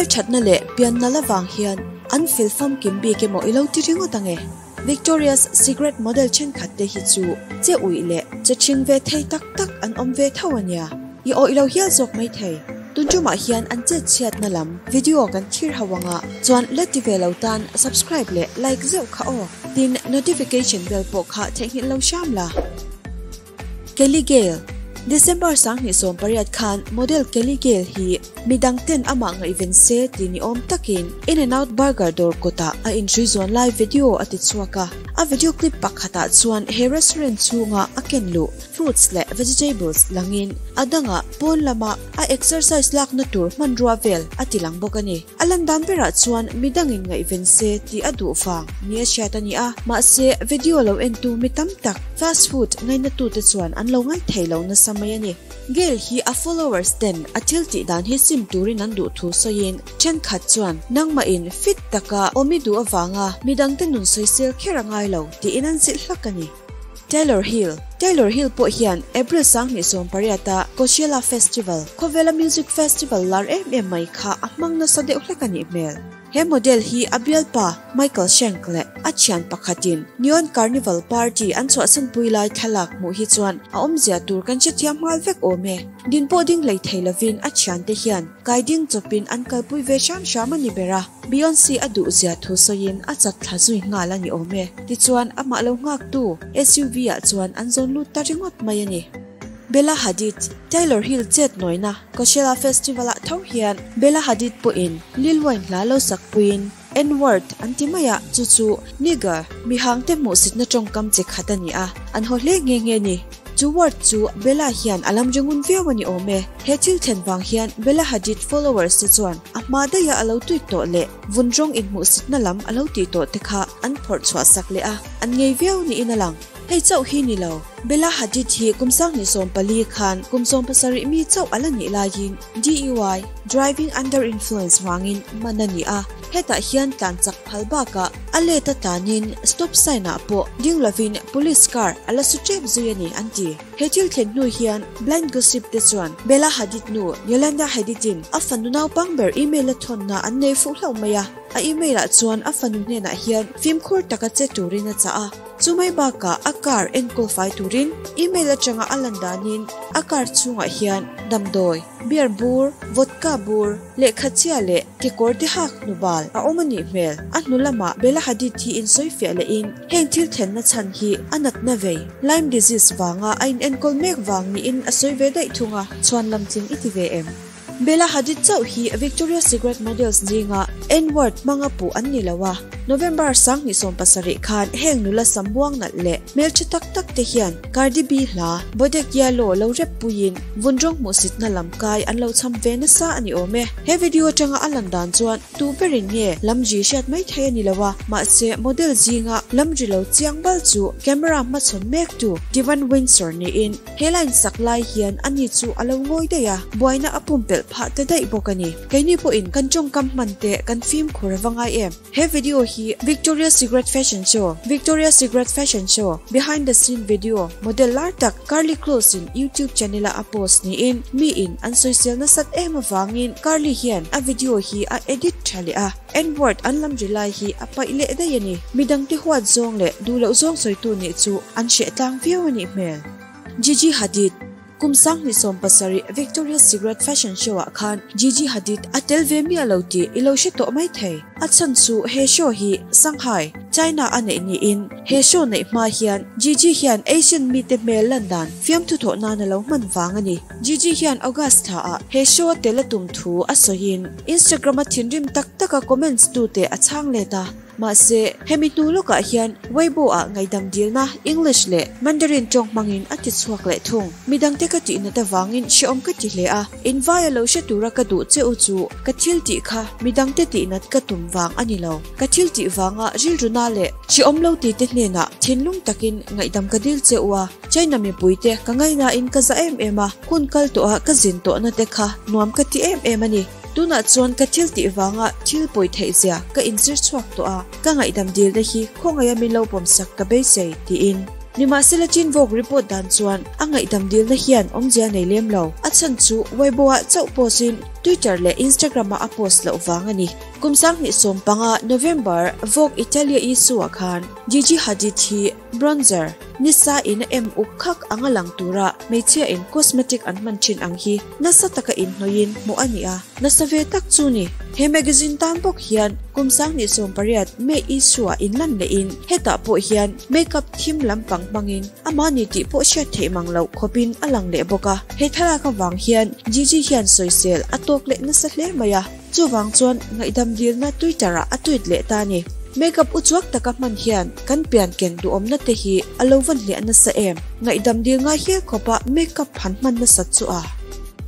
Hmelthatna leh pian nalh avang hian an fel famkim bik emaw i lo ti ringawt ang e. Victoria's Secret model thenkhat te hi chu che uih leh che thin ve thei tak tak an awm ve tho a nia. I awih lo hial zawk mai thei. Tun tumah hian an chet chhiatna lam video kan thlir ho anga chuan la ti ve lo tan subscribe leh like zeuh kha aw. Tin, notification bell pawh kha theihnghilh lo hram la. Kelly Gale, December 2018 khan model Kelly Gale hi midang ten amah ngaihven se ti ni awm takin In-N-Out Burger dawr kawtah a inhrui zawn lai video a ti chhuak a. A video clip pakhatah chuan he restaurant chhunga a ken luh fruits leh vegetables langin a dangah pawn lama a exercise lakna tur hmanrua vel a ti lang bawk a ni. A lan dan berah chuan midangin ngaihven se tih a duh vang nia hriat a ni a, mahse video lo entu mi tam tak fast food ngainatute chuan an lo ngaithei lo nasa mai a ni. Gail hi a followers ten a thil tih dan hi sim turin an duh thu sawiin thenkhat chuan nangmahin fit taka awm i duh avanga midangte nun sawisel kher a ngai lo tiin an zilh hlak a ni. Taylor Hill, Taylor Hill pawh hian April 2018 a Coachella Festival, khawvela music festival lar em em mai kha a hmang nasa deuh hlek a nih hmel. He model hi a bialpa Michael Shank leh a thian pakhatin Neon Carnival party an chhuahsanpui lai thlalak hmuh hi chuan a awmzia tur kan hrethiam nghal vek awm e. Din pawh ding hlei thei lovin a thiante hian kai ding chawpin an kalpui ve hram hram a ni ber a. Beyonce a duh zia thu sawiin a chat thla zui nghal a ni awm e. Tichuan, amah lo nghaktu SUV ah chuan an zawn lut ta ringawt mai a ni. Bella Hadid, Taylor Hill chet nawina Coachella Festival ah tho hian Bella Hadid pawhin Lil Wayne hla lo sak puiin N-word an ti mai a, chu chu nigger, mihangte hmuhsitna tawngkam chi khat a ni a, an haw hle nghe nghe ni. Chu word chu Bella hian a lam ringun viau a ni awm e. He thil thlen vang hian Bella Hadid followers te chuan a hma daiha a lo tweet tawh leh vun rawng inhmuhsitna lam a lo tih tawh te kha an phawrh chhuah sak leh a, an ngei viau niin a lang. Hei chauh hi ni lo, Bella Hadid hi kum 2014 khan kum 17 mi chauh a la nih laiin DUI, Driving Under Influence, vangin man a ni a, hetah hian tlan chak phal bakah a let a tlanin stop sign ah pawh ding lovin police car a la su tep zui a ni an ti. He thil thlen hnu hian Blind Gossip te chuan Bella Hadid nu Yolanda Hadid in a fanu naupang ber email a thawnna an nei fuh hlauh mai a, a email ah chuan a fanu hnenah hian fimkhur taka che turin a chah a. Chu mai bakah a car enkawl fai turin email atanga a lan danin a car chhungah hian damdawi, beer bur, vodka bur, lehkha chhia leh kekawr te hak hnu bal a awm a nih hmel. A hnu lamah Bella Hadid hi insawifiah lehin heng thil thlenna chhan hi a natna vei, Lyme disease, vanga a inenkawl mek vang niin a sawi ve daih thung a, chhuan lam tling i ti ve em? Bella Hadid chauh hi Victoria's Secret models zinga N-word hmanga puh an ni lo a, November 2017 khan heng nula sam buang nalh leh hmeltha tak tak te hian Cardi B hla Bodak Yellow lo rep puiin vun rawng hmuhsitna lam kai an lo cham ve nasa a ni awm e. He video atanga a lan dan chuan tu berin nge lamri hriat mai thei a ni lo a, mahse model zinga lamri lo chiang bal chu camera hmachhawn mektu Devon Windsor niin, He line sak lai hian ani chu a lo ngawi daih a, buaina a pumpelh phah ta daih bawk a ni. Keini pawhin kan tawngkam hman te kan fimkhur a va ngai em? He video hi Victoria's Secret Fashion Show, Victoria's Secret Fashion Show, Behind the Scene Video, model lar tak Karlie Kloss in YouTube channel a a post niin miin an sawisel nasat em avangin Karlie hian a video hi a edit tha leh a, N-word an lam ri lai hi a paih leh daih a ni. Midangte huat zawng leh duh loh zawng sawitu nih chu an hreh tlang viau a nih hmel. Gigi Hadid, Kum 2017 Victoria's Secret Fashion Show ah khan Gigi Hadid a tel ve miah lo tih i lo hre tawh mai thei. A chhan chu he show hi Shanghai, China a neih niin he show neih hma hian Gigi hian Asian mite hmel lan dan fiamthu thawh nan a lo hman vang a ni. Gigi hian August thla ah he show a tel a tum thu a sawiin Instagram a thinrim tak taka comments tute a chhang let a. Mahse, hemi hnu lawkah hian Weibo-ah ngaihdam dilna English leh Mandarin tawng hmangin a ti chhuak leh thung. Midangte ka tih nat avangin hrehawm ka ti hle a, invaia lo hre tura ka duh che u chu ka thil tih kha midangte tih nat ka tum vang a ni lo. Ka thil tih vanga rilruna leh hrehawm lo tite hnenah thinlung takin ngaihdam ka dil che u a, China mipuite ka ngainain ka za em em a, hun kal tawha ka zin tawhna te kha nuam ka ti em em a ni. Tunah chuan ka thil tih vanga thil pawi theih zia ka inzir chhuak tawh a, ka ngaihdam dilna hi khawngaih a min lo pawmsak ka beisei, tiin. Nimahsela Teen Vogue report dan chuan a ngaihdam dilna hian awmzia nei lem lo. A chhan chu Weibo-ah chauh post-in Twitter leh Instagram-ah a post loh vang a ni. Kum 2015 November Vogue Italia issue-ah khan Gigi Hadid hi bronzer, nisa in a em uk khak anga lang tura hmeichhia in cosmetic an hman thin ang hi nasa taka inhnawih hmuh a ni a, nasa ve tak chu ni. He magazine tan bawk hian kum 2018 May issue-ah inlan lehin hetah pawh hian makeup thim lampang hmangin amah ni tih pawh hriat theih mang loh khawpin a lang leh bawk a. He thlalak avang hian Gigi hian sawisel a tawk leh nasa hle mai a. Chuvang chuan ngaihdam dilna Twitter-ah a tweet leh ta a ni. Makeup uchuak taka hman hian kan pian ken duhawmna te hi a lo va hliah nasa em? Ngaihdam dil ngai hial khawpa makeup han hman nasat chu a.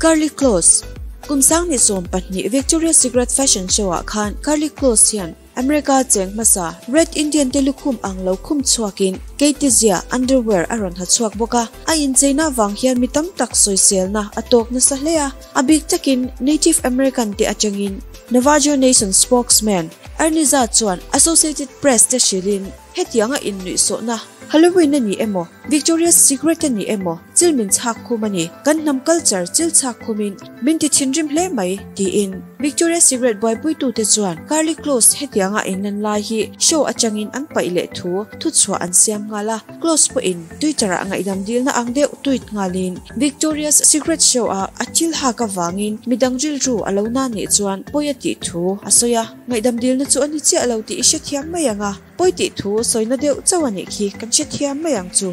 Karlie Kloss, Kum 2010 Victoria's Secret Fashion Show-ah khan Karlie Kloss hian America cheng hmasa Red Indian te lukhum ang lo khum chhuakin Katie zia underwear a rawn ha chhuak bawk a. A incheina vang hian mi tam tak sawiselna a tawk nasa hle a. A bik takin Native American te atangin Navajo Nation spokesman Ernie Zah chuan Associated Press te hrilhin hetianga innuihsawhna Halloween a ni emaw, Victoria's Secret a ni emaw chil min chhak khum a ni, kan hnam culture chil chhak khumin min ti thinrim hle mai, tiin Victoria's Secret buaipuitute chuan Karlie Kloss hetianga inlan lai hi show atangin an paih leh thu thuchhuah an siam nghal a. Kloss pawhin Twitter-ah ngaihdam dilna ang deuh tweet nghalin Victoria's Secret show-a a thil hak avangin midang rilru a lo na nih chuan pawi a tih thu a sawi a. Ngaihdam dilna chu a ni chiah lo tih i hrethiam mai ang a, pawi tih thu sawina deuh chauh a nih khi kan hrethiam mai ang chu.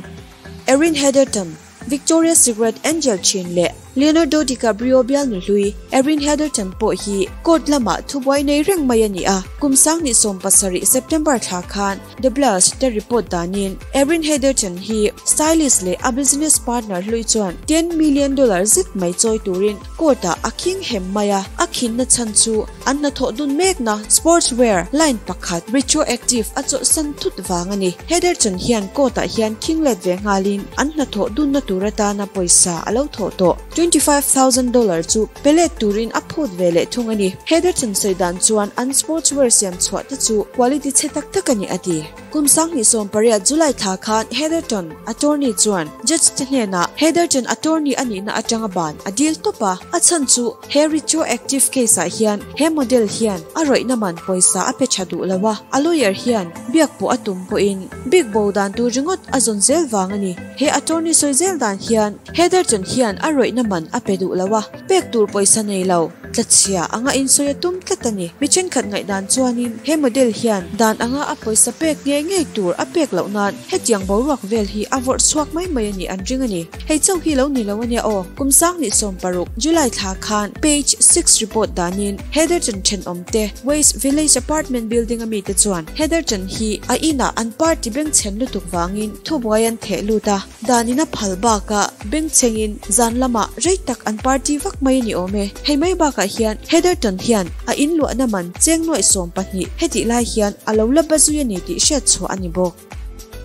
Erin Heatherton, Victoria's Secret Angel thin leh Leonardo DiCaprio bialnu hlui Erin Heatherton pawh hi court lamah thubuai nei reng mai a ni a, kum 2017 September thla khan The Blast te report danin Erin Heatherton hi stylist leh a business partner hlui chuan $10 million zet mai chawi turin court-ah a khing hem mai a, a khinna chhan chu an hnathawh dun mekna sportswear line pakhat retroactive a chawlhsan thut vang a ni. Heatherton hian court-ah hian khing let ve nghalin an hnathawh dunna tur atana pawisa a lo thawh tawh $25,000 chu pe let turin a phut ve leh thung a ni. Heatherton sawi dan chuan an sportswear siam chhuah te chu quality chhe tak tak a ni a ti. Kum 2018 July thla khan Heatherton attorney chuan judge te hnenah Heatherton attorney a nihna atanga ban a dil tawp a, a chhan chu he retroactive case ah hian he model hian a rawihna man pawisa a pe tha duh lo a, a lawyer hian biak pawh a tum pawhin bik bo dan tur ringawt a zawn zel vang a ni. He attorney sawi zel dan hian Heatherton hian a rawihna man a pe duh lo a, pek tur pawisa nei lo, tlachhia anga insawi a tum tlat a ni. Mi thenkhat ngaihdan chuanin he model hian dan anga a pawisa pek ngei ngei tur a pek loh nan hetiang boruak vel hi a vawrh chhuak mai mai a nih an ring a ni. Hei chauh hi lo ni lo a nia aw. Kum 2016 July thla khan Page Six report danin Heatherton thenawm te West Village apartment building a mite chuan Heatherton hi a inah an party bengchhen lutuk vangin thubuai an theh lut a. Danin a phal bakah bengchhengin zan lamah rei tak an party vak mai a ni awm e. Hei mai bakah hian Heatherton hian a inluahna man cheng nuaih 12 hetih lai hian a lo la bazui a ni tih hriat chhuah a ni bawk.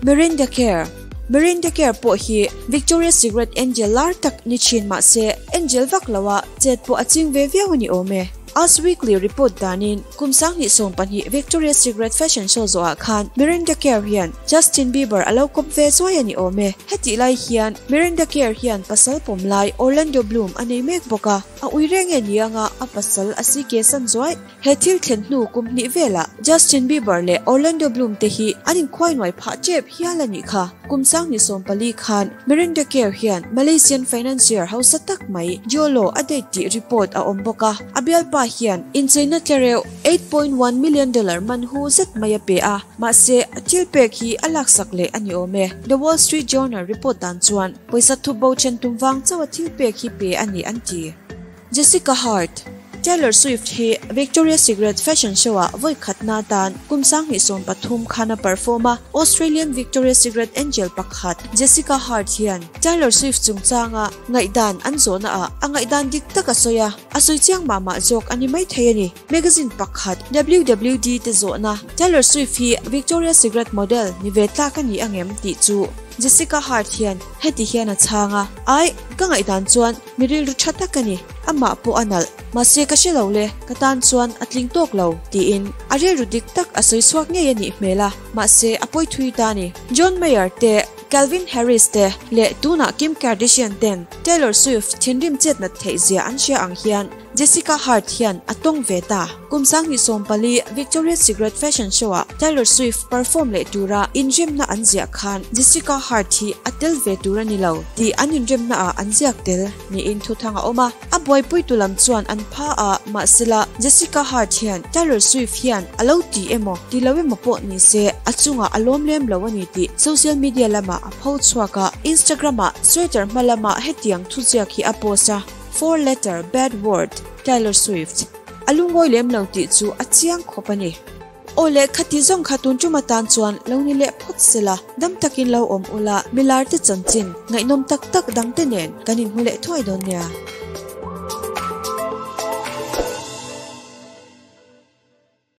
Miranda Kerr Miranda Kerr pawh hi Victoria's Secret angel lar tak ni thin mah se angel vak loa chet pawh a ching ve viau a ni awm e. Us Weekly report danin kum 2012 Victoria's Secret fashion show zawhah khan Miranda Kerr hian Justin Bieber a lo kawp ve zuai a ni awm e. Hetih lai hian Miranda Kerr hian pasal pawm lai Orlando Bloom a nei mek bawk a, a ui reng e nianga a pasal a si ke san zuai. He thil thlen hnu kum hnih velah Justin Bieber leh Orlando Bloom te hi an inkhuai nuai phah tep hial a nih kha. Kum 2014 khan Miranda Kerr hian Malaysian financier hausa tak mai Jho Low a date tih report a awm bawk a. A bialpa hian incheina tlereuh $8.1 million man hu zet mai a pe a, mahse a thil pek hi a laksak leh a ni awm e. The Wall Street Journal report dan chuan pawisa thup bo then tum vang chauh a thil pek hi pe a ni an ti. Jessica Hart, Taylor Swift hi Victoria's Secret fashion show-ah vawi khatna atan kum 2013 khan a perform a, Australian Victoria's Secret angel pakhat Jessica Hart hian Taylor Swift chungchanga ngaihdan an zawhnaah a ngaihdan dik tak a sawi a, a sawi chiang mah mah zawk a ni maithei a ni. Magazine pakhat WWD te zawhna Taylor Swift hi Victoria's Secret model ni ve tlak a ni angem tih chu Jessica Hart hian heti hian a chhang a, Ai, ka ngaihdan chuan mi rilru tha tak a ni, amah pawh a nalh, mahse ka hre lo le, ka tan chuan a tling tawk lo, tiin a rilru dik tak a sawi chhuak ngei a nih hmel a, mahse a pawi thui ta a ni. John Mayer te. Calvin Harris te leh tunah Kim Kardashian ten Taylor Swift thinrim chet nat theih zia an hria ang hian Jessica Hart hian a tawng ve ta. Kum 2014 Victoria's Secret Fashion Show-ah Taylor Swift perform leh tura inremna an ziah khan Jessica Hart hi a tel ve tur a ni lo tih an inremnaah an ziak tel niin thuthang a awm a. A buaipuitu lam chuan an pha a, mahsela Jessica Hart hian Taylor Swift hian a lo ti emaw ti lo emaw pawh ni se a chungah a lawm lem lo a ni tih social media lamah a pho chhuak a, Instagram-ah sweater hma lamah hetiang thuziak hi a post a. Four letter bad word Taylor Swift a lungawi lem lo tih chu a chiang khawp a ni. Aw le khati zawng kha tun tum atan chuan lo ni leh phawt sela, dam takin lo awm ula, milar te chanchin ngaihnawm tak tak dang te nen kan inhmu leh thuai dawn nia.